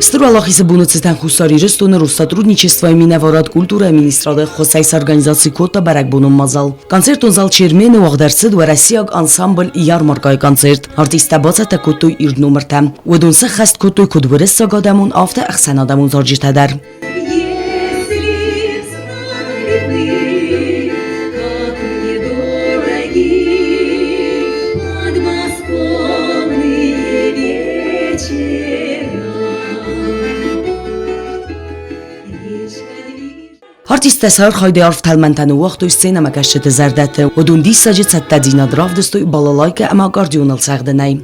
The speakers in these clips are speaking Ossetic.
Стыр Уӕлахизы боны цытӕн Хуссар Ирыстоны Россотрудничествойы минӕварад культурӕйы министрады ӕххуысӕй сорганизаци кодта бӕрӕгбонон мадзал. Концертон зал Чермен-ы уагъд ӕрцыд уӕрӕсейаг ансамбль «Ярмаркайы» концерт. Артисттӕ бацӕттӕ кодтой ирд номыртӕ. Уыдон сӕххӕст кодтой куыд уырыссаг адӕмон, афтӕ ӕхсӕнадӕмон зарджытӕ дӕр. Если б знали вы, как мне дороги подмосковные вечера. Речка Артисттӕ сӕ архайдӕй арф тӕлмӕнтӕ ныууагътой сценӕмӕкӕсджыты зӕрдӕты. Уыдон диссаджы цӕттӕдзинад равдыстой балалайкӕ ӕмӕ аккордеоныл цӕгъдынӕй.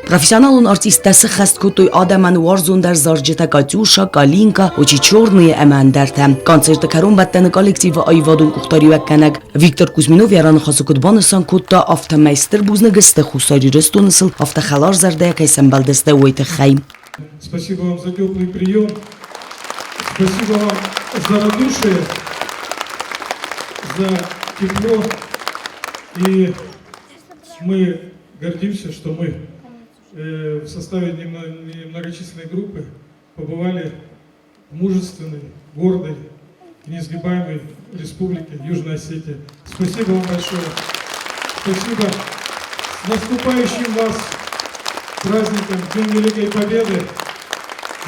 Профессионалон артисттӕ сыххӕст кодтой адӕмӕн уарзондӕр зарджытӕ «Катюша», «Калинка», «Очи черные» ӕмӕ ӕндӕртӕ. Концерты кӕронбӕттӕны коллективы аивадон къухдариуӕггӕнӕг Виктор Кузьминов йӕ раныхасы куыд банысан кодта, афтӕмӕй стыр бузныг сты Хуссар Ирыстоны сыл афтӕ хӕларзӕрдӕйӕ кӕй сӕмбӕлдысты, уый тыххӕй. Спасибо вам за теплый прием. Спасибо вам за радушие, за тепло. И мы гордимся, что мы в составе немногочисленной группы побывали в мужественной, гордой и несгибаемой республике Южная Осетия. Спасибо вам большое. Спасибо. С наступающим вас праздником Днем Великой Победы.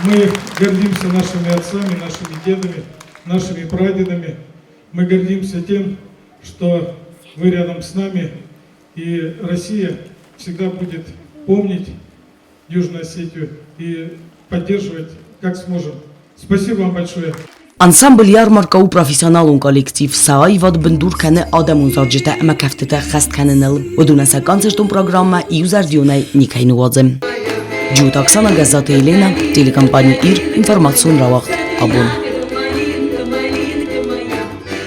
Мы гордимся нашими отцами, нашими дедами, нашими прадедами. Мы гордимся тем, что вы рядом с нами, и Россия всегда будет помнить Южную Осетию и поддерживать, как сможем. Спасибо вам большое. Ансамбль «Ярмарка» у профессионалон коллектив. Сӕ аивад бындур кӕны адӕмон зарджытӕ ӕмӕ кӕфтытӕ ӕххӕст кӕныныл. Уыдонӕн сӕ концертон программӕ иузӕрдионӕй никӕй ныууадзы. Джиоты Оксана, Гӕззаты Елена, телекомпани «Ир», информацион рауагъд «Абон».